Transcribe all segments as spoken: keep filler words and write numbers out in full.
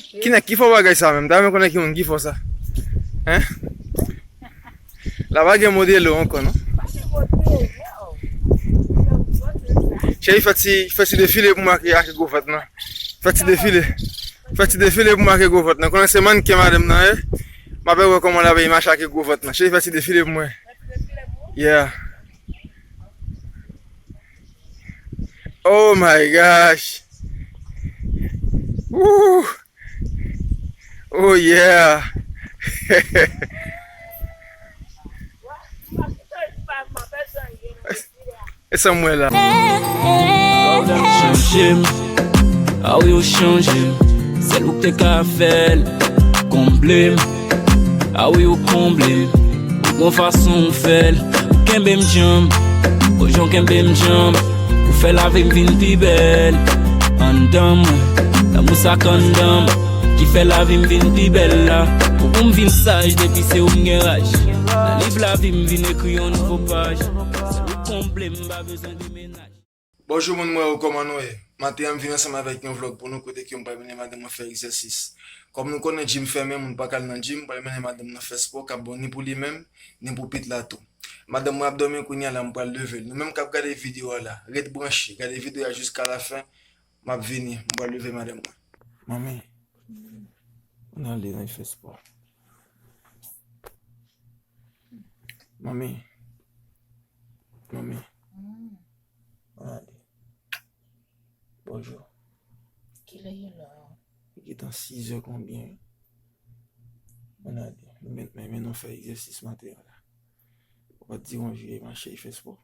Ki nèg ki fè bagay sa menm? Ta renmen konnen ki moun ki fè sa. Hein? La pa gen modelo ankò, non? Cheri, fè ti, fè ti defile pou m ak, ak gwo vant nan. Fè ti defile. Fè ti defile pou m ak gwo vant nan. Konnen se mannken madanm nan ye. M ap wè kòman l ap mache ak gwo vant nan. Cheri, fè ti defile pou mwen. Yeah. Oh my gosh. Woo. Oh yeah. E sa mwen la. Chanje m, a wi ou chanje m. Sèl ou k te ka fè l, konble m. A wi ou konble m. Ou gon fason ou fè l. Ou kenbe m djanm. O jan w kenbe m djanm. Ou fè lavi m vin pi bèl. Anndan mwen, lanmou sa k anndan m. Ki fè lavi m vin pi bèl la. Pou, pou m vin saj depi se ou m gen raj. Nan liv lavi m vin ekri yon nouvo paj. Sèl ou konble m, m pa bezwen demenaj. Bonjou moun mwen yo, kòman nou ye? Maten an m vin ansanm avèk yon vlòg pou nou kote ke m pral mennen madanm mwen fè egzèsis. Kòm nou konnen gym fèmen, moun pa ka al nan gym, m pral mennen madanm nan fè spò k ap bon ni pou li menm, ni pou pitit la tou. Madanm mwen ap dòmi kounye a la, m pral leve l. Nou menm k ap gade videyo a la, ret branche, gade videyo a jiska lafen, m ap vini, m pral leve madanm mwen. Manmi, ann ale, ann al fè spò. Manmi, manmi. Ann ale. Bonjou. Kilè ye la? Li gentan sizè konbyen? Ann ale. Men, men, men nou fè egzèsis maten an la. Ou pa t di yon jou mache, fè spò.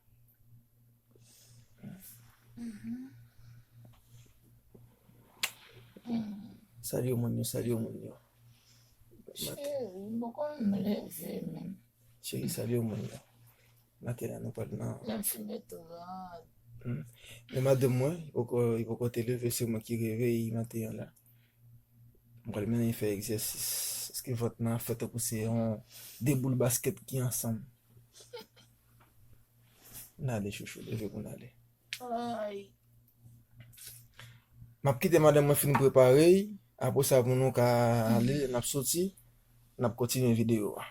Salye moun yo, salye moun yo. Cheri, m poko menm leve menm. Cheri, salye moun yo. Maten an, nou pral nan. Lè m fin met rad. Hmm. Men madanm mwen, li poko, li poko te leve, se mwen ki reveye li maten an la. M pral mennen li fè egzèsis. Èske vant nan ap fè tankou se yon de boul baskèt ki ansanm? N ale, chouchou, leve pou n ale. Ay. M ap kite madanm mwen fin prepare l. Apre sa, pou nou ka ale, lè n ap soti, n ap kontinye videyo a.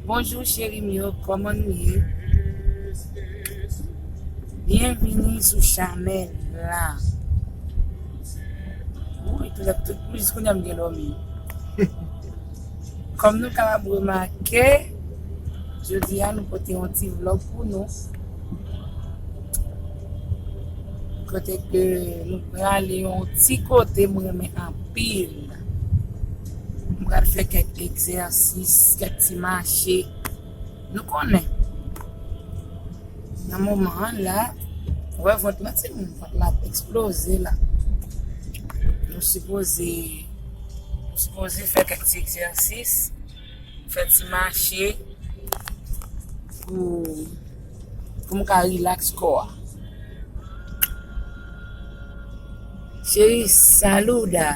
Bonjou, cheri m yo, kòman nou ye? Byenvini sou chanèl la. Wi, tout, tout, jis kounye a m gen dòmi. Kòm nou kapab remake, jodi a nou pote yon ti vlòg pou nou. Kote ke nou prale yon ti kote mwen renmen anpil. M pral fè kèk egzèsis, kèk ti mache. Nou konnen. Nan moman an la, ou wè vant la, timoun, vant la ap eksploze la. Nou sipoze, nou sipoze fè kèk ti egzèsis, fè ti mache pou, pou m ka rilaks kò a. Cheri, saluda.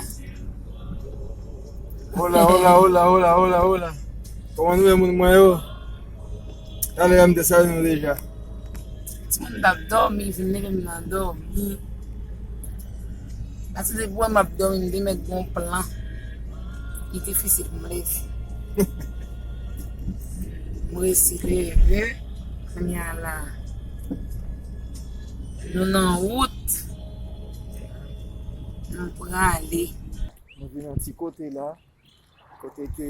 Hola, hola, hola, hola, hola, hola. Kòman nou ye, moun mwen yo? Talè a m te salye nou deja. Timoun t ap dòmi, vin leve m nan dòmi. Pati depi w wè m ap dòmi, m te mèt gon plan. Li difisil pou m leve. M resi leve. Kounye a la, nou nan wout. Nou prale. Nou vin yon ti kote la. Kote ke,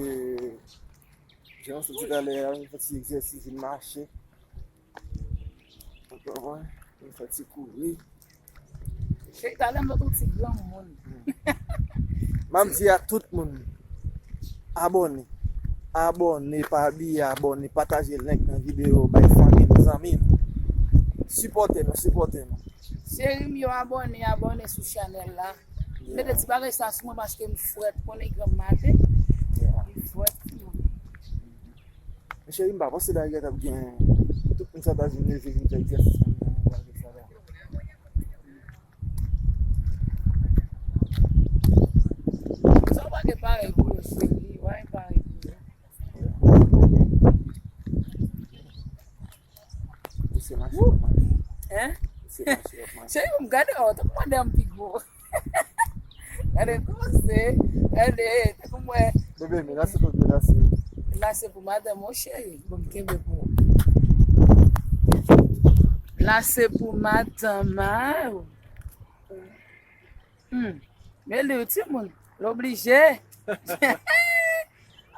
jan nou sot di talè a, nou fè ti egzèsis, vin mache. Ou konprann? Nou fè ti kouri. Cheri, talè m sot yon ti granmoun. M ap di a tout moun, abòne. Abòne, pa bliye abòne, pataje link nan videyo, bay fanmi nou, zanmi nou. Sipòte nou, sipòte nou. Cheri m yo, abòne, abòne sou chanèl la. Mete ti bagay sa sou mwen paske m frèt, konnen granm maten. M frèt, timoun. Men cheri, m pa panse dayè t ap gen tout moun sa ta vin leve vin fè egzèsis nan bagay sa la. Sa w pa gen parèy pou yo, cheri, w pa gen parèy pou yo. Ou se mache w ap mache. Hein? Ou se mache w ap mache. Cheri, m gade w, tankou madanm pi gwo. Gade koze. Gade, tankou mwen. Bebe, men la se pou, la se. La se pou madanm, mon cheri. Bon, m kenbe pou ou. La se pou madanm, a. Hmm. Men li, timoun, l oblije.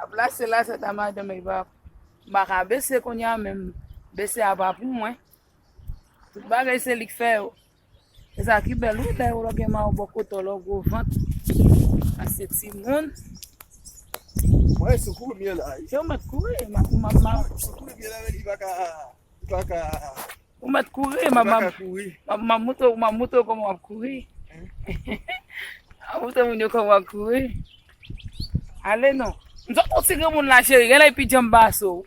Ap lase la, se ta madanm, e pa, m pa ka bese kounye a menm. Bese a pa pou mwen. Tout bagay se li k fè yo. E sa ki bèl, wi, lè w gen mayo bò kote w, lè w gwo vant. Sa se timoun. Mwen, sou kouri m ye la. Se ou mèt kouri, ma, ma, ma. Sou kouri m ye la, men li pa ka, li pa ka. Ou mèt kouri, m ap, m ap, m ap, m ap montre w, m ap montre w kòman w ap kouri. M ap montre moun yo kòman w ap kouri. Ale non. M sot yon ti granmoun la, cheri, genlè pi djanm pase w.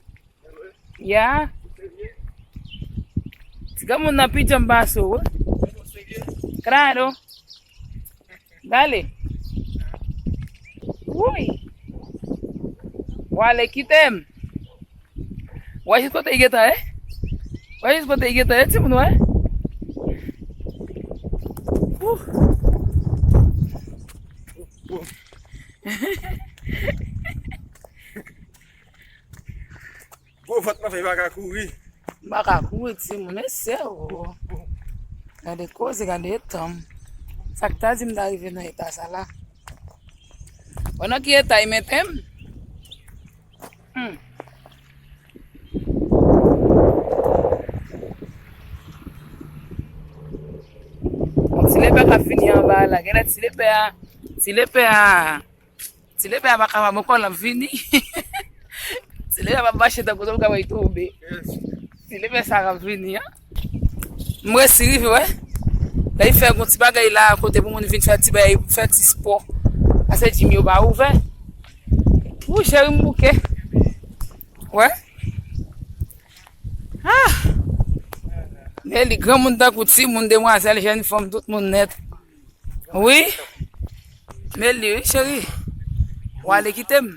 Ya. Ti granmoun nan pi djanm pase w, wi. Claro. Dale. Woy. W ale kite m. W wè jis kote l gentan ye? W wè jis kote l gentan ye, timoun, w wè? Wouh. Gwo vant nan fè pa ka kouri. M pa ka kouri, timoun, e sè, o. Gade koze, gade eta m. Sa k ta di m ta rive nan eta sa la? Wè nan ki eta y mete m? Hmm. Bon, ti lepè k ap vini anba a la. Genlè ti lepè a, ti lepè a, ti lepè a pa kapab ankò, l ap vini. Ti lepè a p ap mache tankou zòm, ka wè l tonbe. Ti lepè sa k ap vini an. M resi rive, wè. Lè y fè yon ti bagay la, kote pou moun vin fè ti bagay, fè ti spò. Pase jim yo pa ouvè. Wouy, cheri m bouke. Wè. Ah! Men li granmoun tankou timoun, demwazèl, jèn fanm, tout moun nèt. Wi. Men li, wi, cheri. W ale kite m.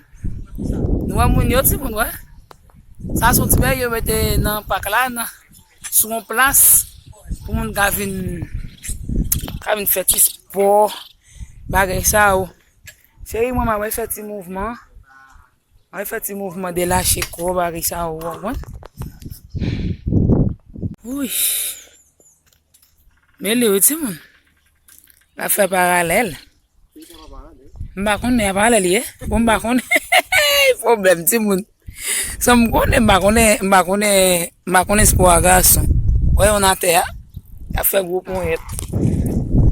Nou wè moun yo, timoun, wè. Sa se yon ti bagay yo mete nan pak la, nan, sou yon plas, pou moun ka vin, ka vin fè ti spò, bagay sa yo. Cheri, mwen, mwen fè ti mouvman. Mwen fè ti mouvman delache kò, bagay sa yo, w konprann? Wouy. Men li wi, timoun. L ap fè paralèl. M pa konnen a paralèl ye. Bon, m pa konnen. Pwoblèm, timoun. San m konnen, m pa konnen, m pa konnen, m pa konnen espwa gason. Wè yon atè a. Y ap fè gwo ponyèt.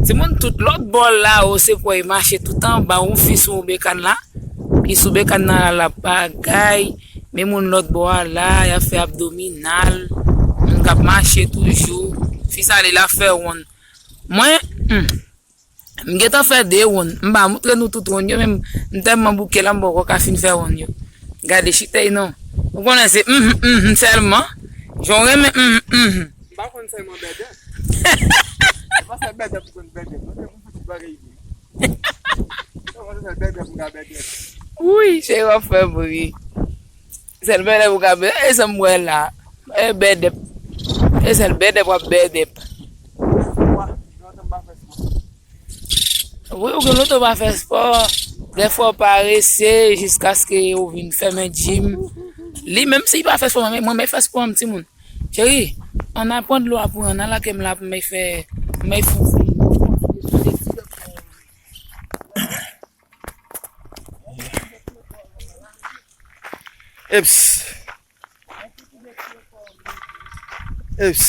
Timoun, tout lòt bò la, o, se kwè y mache tout anba, yon fi sou yon bekàn la. Ki sou bekàn nan la, l ap bagay. Men moun lòt bò a la, y ap fè abdominal. Moun k ap mache toujou. Fi sa li la fè wonn. Mwen, hmm, m gentan fè de wonn. M pa montre nou tout wonn yo, men m tèlman bouke la, m poko ka fin fè wonn yo. Gade chitay non. Ou konnen se mhm, mhm sèlman. Jan w renmen mhm, mhm. M pa konn sèlman bèdè. Se pa sèl bèdè pou konn bèdè. Mwen te konn fouti bagay vre. Mwen se sèl bèdè pou ka bèdè. Wi, cheri w ap fè m ri. Sèl bèdè pou ka bèdè. E sa m wè la. E bèdè. E sèl bèdè pou ap bèdè. Wi, ou gen lontan w pa fè spò. Dèfwa w parese jiskaske ou vin fèmen jim. Li menm si l pa fè spò, mwen, mwen, mwen fè spò m timoun. Cheri, ann al pran dlo a pou mwen, ann al lake m la pou mwen fè, pou mwen fè yon ti, yon ti dlo pou mwen. Eps. Eps.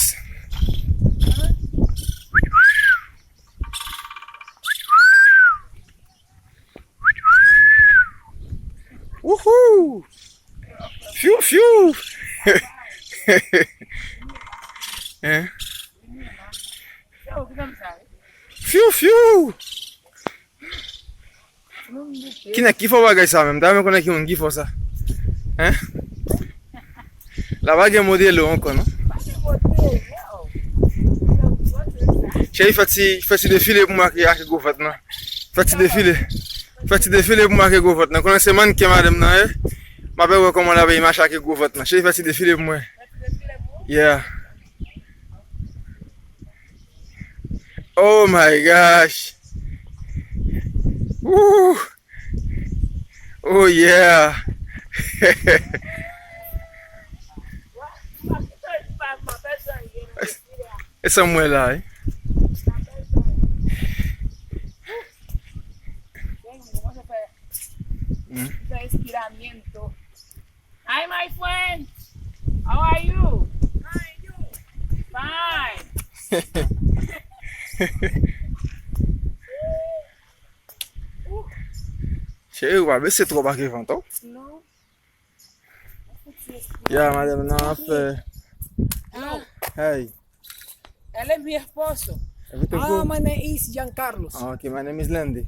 Wouhou! Fyou, fyou! Hein? Fyou, fyou! Ki nèg ki fè bagay sa menm? Ta renmen konnen ki moun ki fè sa. Hein? La pa gen modelo ankò, non? Cheri, fè ti, fè ti defile pou mwen ak, ak gwo vant nan. Fè ti defile. Fè ti defile pou mwen ak gwo vant nan. Konnen se mannken madanm nan ye. M ap wè kòman l ap mache ak gwo vant nan. Cheri, fè ti defile pou mwen. Yeah. Oh my gosh. Ooh. Oh yeah. E sa mwen la, eh. Hmm. Hi, my friend. How are you? Fine. Cheri, ou pa bese twòp ak vant, oh. Non. Ya, madanm nan ap fè. Hello. Hey. Él es mi esposo. Everything cool? Ah, my name is Giancarlos. Ah, okay, my name is Landy.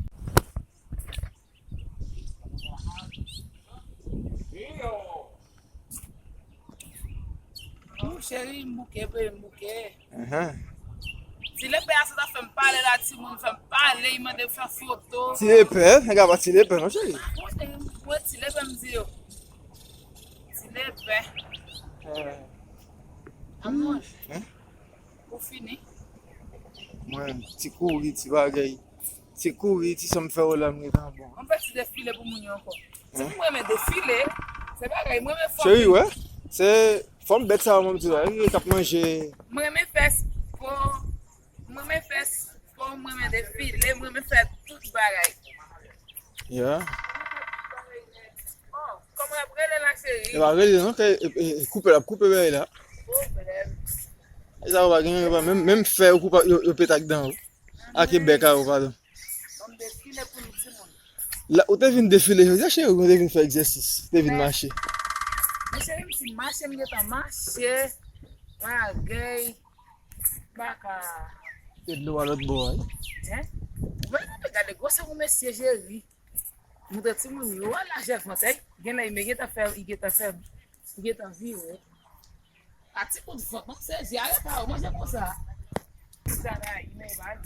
Ou cheri, m bouke vre, m bouke. Ti lepè a sa ta fè m pale la, timoun fè m pale, li mande m fè foto. Ti lepè, nèg la pa ti lepè non, cheri. Mwen, mwen ti lepè m di yo. Ti lepè. Amon, ou fini? Mwen, ti kouri, ti bagay. Ti kouri, ti san m fè w la, m gentan bon. Ann fè ti defile pou moun yo ankò. Ti moun mwen renmen defile. Se bagay, mwen renmen fò. Cheri, wè. Se fanm bèt sa, mwen di la, li k ap manje. Mwen renmen fè spò. Mwen renmen fè spò, mwen renmen defile, mwen renmen fè tout bagay. Yeah. Oh, kòman ap rele la, cheri? E pa rele non, ke, e, e, e koupe, l ap koupe bagay la. Pwoblèm. E sa yo pa gen, yo pa menm, menm fè yo koupe, yo, yo pete ak dan yo. Ak bèk a yo, padon. Bon, m defile pou nou, timoun. La, ou te vin defile jodi a, cheri, ou te vin fè egzèsis, ou te vin mache? Men cheri, m ti mache, m gentan mache. Bagay. Baka. Se dlo a lòt bò a, wi. Hein? Ou pa gade gwosè yon mesye, cheri. Montre timoun yo, wè lajè vant, ey. Genlè, men gentan fè, li gentan fè, li gentan vire. A ti kout vant, non, sezi a yo pa yo manje konsa. Sa la, li men bal.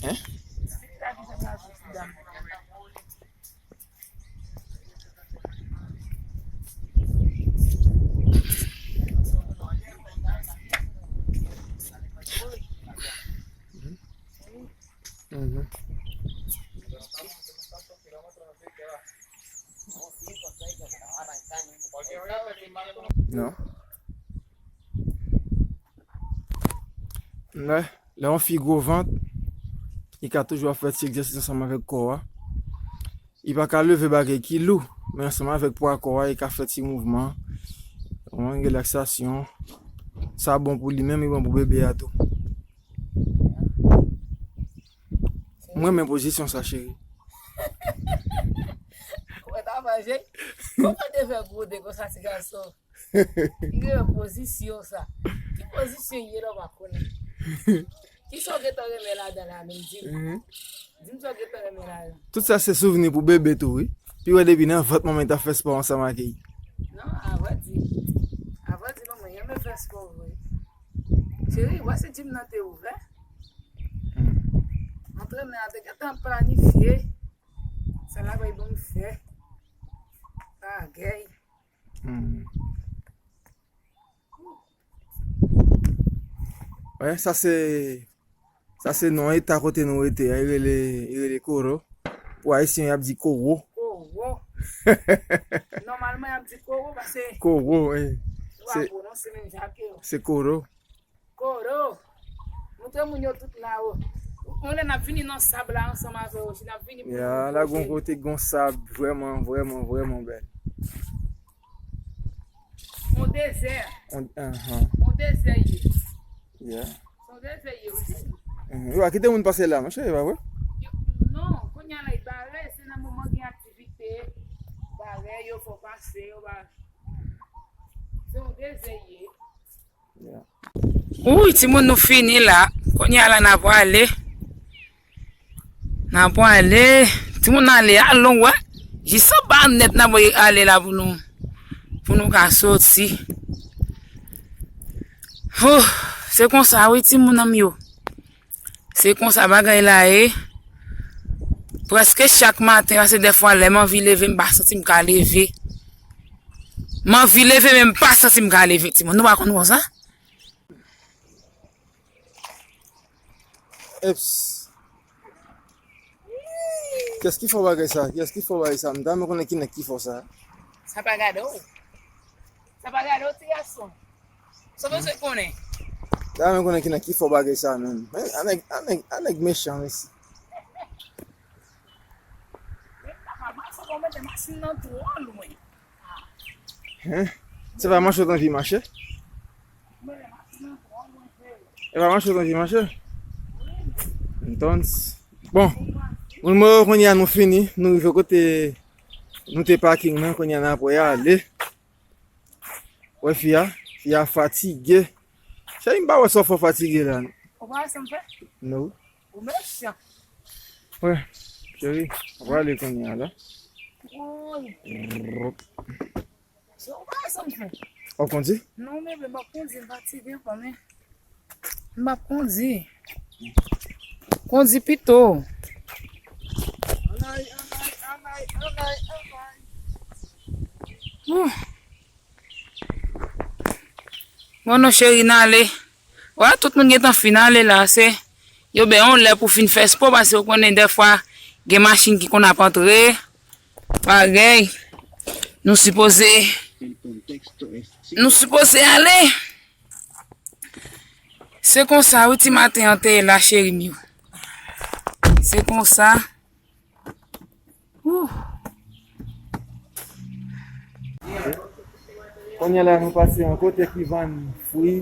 Hein? Sa ki sa la, ti dam. Mhm. Non. Lè, lè yon fi gwo vant, li ka toujou ap fè ti egzèsis ansanm avèk kò a. Li pa ka leve bagay ki lou, men ansanm avèk pwa kò a, li ka fè ti mouvman, yon relaksasyon. Sa bon pou li menm, li bon pou bebe a tou. Mwen renmen pozisyon sa, cheri. Ou wè ta manje? Kòman te fè gwode konsa, ti gason? Li gen pozisyon sa. Ki pozisyon ye la, w pa konnen? Kisa w gentan renmen ladan la, menm di m? Mhm. Di m sa w gentan renmen ladan. Tout sa se souvni pou bebe tou, wi. Pi wè depi nan vant manman li t ap fè spò ansanm ak li. Non, avrèdi. Avrèdi, manman, li renmen fè spò vre. Cheri, wè si jim nan te ouvè. Hmm. Antrènè a te gentan planifye. Sa l ap bay ban m fè. Bagay. Hmm. Wè, sa se, sa se non eta kote nou rete a, li rele, li rele Koro. Pou Ayisyen, y ap di Kowo. Kowo. Nòmalman, y ap di Kowo, paske Kowo, wi. Ou pa pwononse menm jan ke yo. Se Koro. Koro. Montre moun yo tout la, o. Yon lè n ap vini nan sab la ansanm avè yo, si n ap vini pou... Ya, la gon kote gon sab vrèman, vrèman, vrèman bèl. On dezè. On, ahan. On dezè ye. Yeah. Se on dezè ye, wi. Mhm. Yo pa kite moun pase la, monchè, e pa vre? Yo, non, kounye a la, y bare, se nan moman gen aktivite, bare, yo fè w pase, yo pa, se on dezè ye. Yeah. Wi, timoun, nou fini la. Kounye a la, n a pwale. N a pwale. Timoun, ale a lwen, wè. Jis anba nèt n a voye ale la pou nou, pou nou ka soti. Huh, se konsa, wi, timoun an m yo. Se konsa bagay la ye. Prèske chak maten, paske dèfwa lè m anvi leve, m pa santi m ka leve. M anvi leve, men m pa santi m ka leve, timoun. Nou pa konn konsa? Eps. Kiyès ki fè w bagay sa? Kiyès ki fè w bagay sa? M ta renmen konnen ki nèg ki fè w sa. Sa pa gade w. Sa pa gade w, ti gason. Sa w bezwen konnen? M ta renmen konnen ki nèg ki fè w bagay sa menm. Men, a nèg, a nèg, a nèg mechan, mesye. Papa, sa w mete machin nan twò lwen. Hein? Se pa mache w t anvi mache? E pa mache w t anvi mache? Entonces, bon, moun mwen yo, kounye a nou fini, nou rive kote nou te parking nan, kounye a n ap ale. Wè fi a, fi a fatige. Cheri, m pa wè sa w fè w fatige la. Ou pa wè sa m fè? No. Ou mechan. Wè, cheri, w prale kounye a la. Woy. Rop. Se ou pa wè sa m fè? W ap kondi? Non, bebe, m ap kondi, m fatige ankò, men. M ap kondi. Kondi pito. Anay, anay, anay, anay, anay. Ouh. Bon, non, cheri, n ale. Wè, tout moun gentan fin ale la. Se, yo, ben, yon lè pou fin fè spò, paske w konnen, dèfwa, gen machin ki konn ap antre. Bagay. Nou sipoze, nou sipoze ale. Se konsa, wi, ti maten an te ye la, cheri m yo. Se konsa. Ouh. Kounye a la, nou pase yon kote ki vann fwi,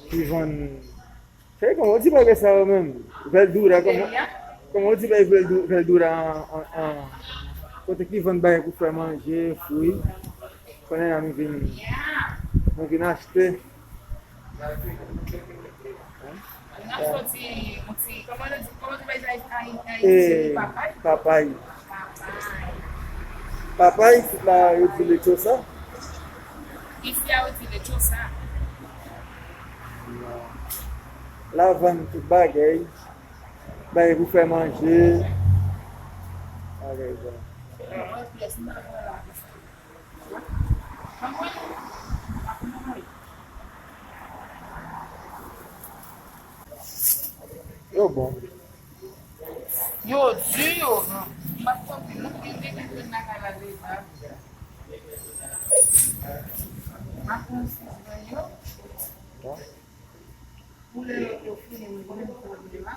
ki vann, se kòman w di bagay sa yo menm? Verdura, kòman, kòman w di bagay verdou-, verdura an, an, an, kote ki vann bagay pou fè manje, fwi. Kounye a nou vin, nou vin achte. N ap soti yon ti, kòman yo di, kòman yo di bagay sa, Ayiti, Ayiti, se papay? Papay. Papay. Papay, tout la, yo di lechosa. Isi a, yo di lechosa. La vann tout bagay. Bagay pou fè manje. Bagay sa. Yo bon. Yo di yo. M ap tann nou gen gen gen lakay la deja. M ap pran sis grenn yo. Bon. Poulè yo, yo fini, m konnen m fè la.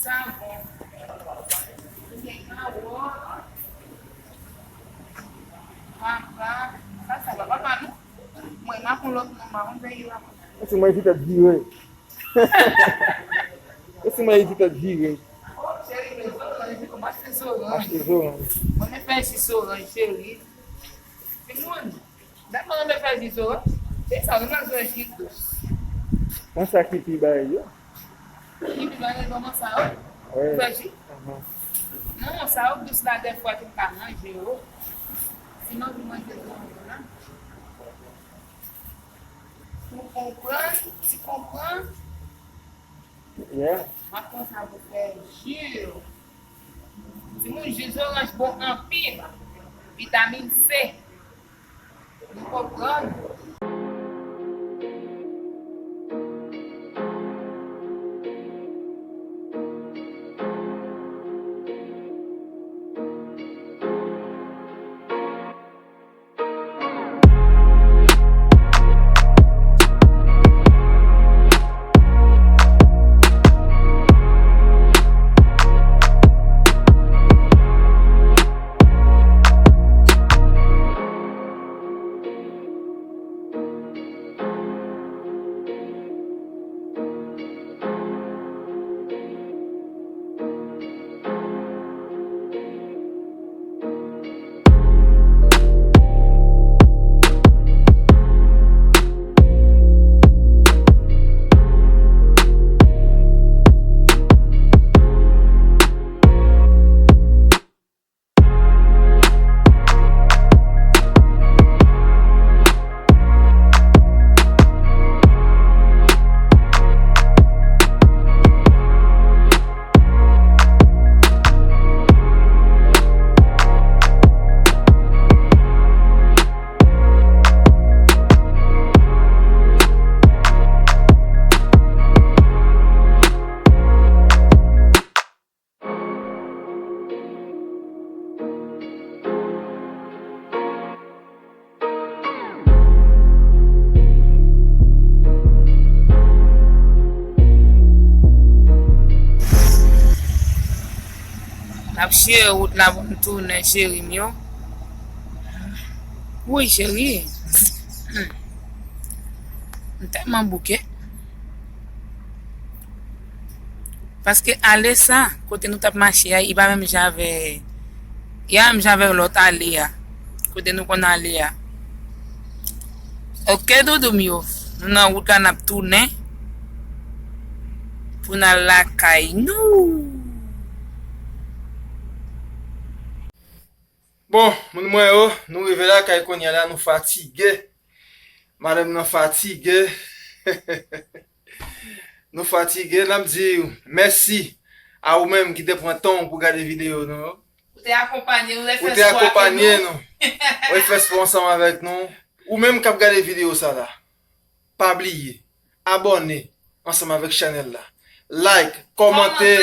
Savon. Ou gen kawòt. Papa. Sa, sa va, papa, nou. Mwen, m ap yon lòt non, m pa konn peyi la. Ou si mwen evite vire. Ou si mwen evite vire. Oh, cheri, men zoranj, ou achte zoranj. Achte zoranj. Mwen, men fè jis oranj, cheri. Timoun. Dat mwen renmen fè ji zoranj. Se sa, nou nan jwe ji dous. Mwen sa ki pi bay yo. Ki pi bay yo, kòman sa yo? Wi. Ou fè ji? Ahan. Non, sa yo dous la, dèfwa ki m ka manje yo. Sinon, ki manje zoranj la. Ou konprann? Ti konprann? Yeah. M ap pran sa pou fè ji. Timoun, ji zoranj bon anpil. Vitamin C. Nou konprann. N ap chire wout la pou n tounen, cheri m yo. Wi, cheri. Hmm. M tèlman bouke. Paske ale sa, kote nou t ap mache a, li pa menm jan avè, li pa menm jan avè lòt ale a. Kote nou konn ale a. Oke, doudou m yo. Nou nan wout la, n ap tounen. Pou n al lakay nou. Bon, moun mwen yo, nou rive lakay kounye a la, nou fatige. Madanm nan fatige. Nou fatige, n ap di mèsi a ou menm ki te pran tan w pou gade videyo nou yo. Ou te akonpanye nou, ou te akonpanye nou. Ou fè spò ansanm avèk nou. Ou menm k ap gade videyo sa la, pa bliye abòne ansanm avèk chanèl la. Like, kòmante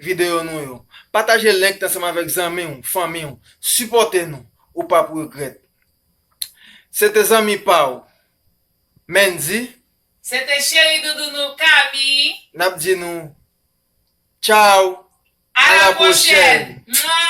videyo nou yo. Pataje link ansanm avèk zanmi w, fanmi w. Sipòte nou, ou p ap regrèt. Se te zanmi pa w, Mendy. Se te cheri doudou nou, Kami. N ap di nou, tchaw. A la pwochèn. Mwa.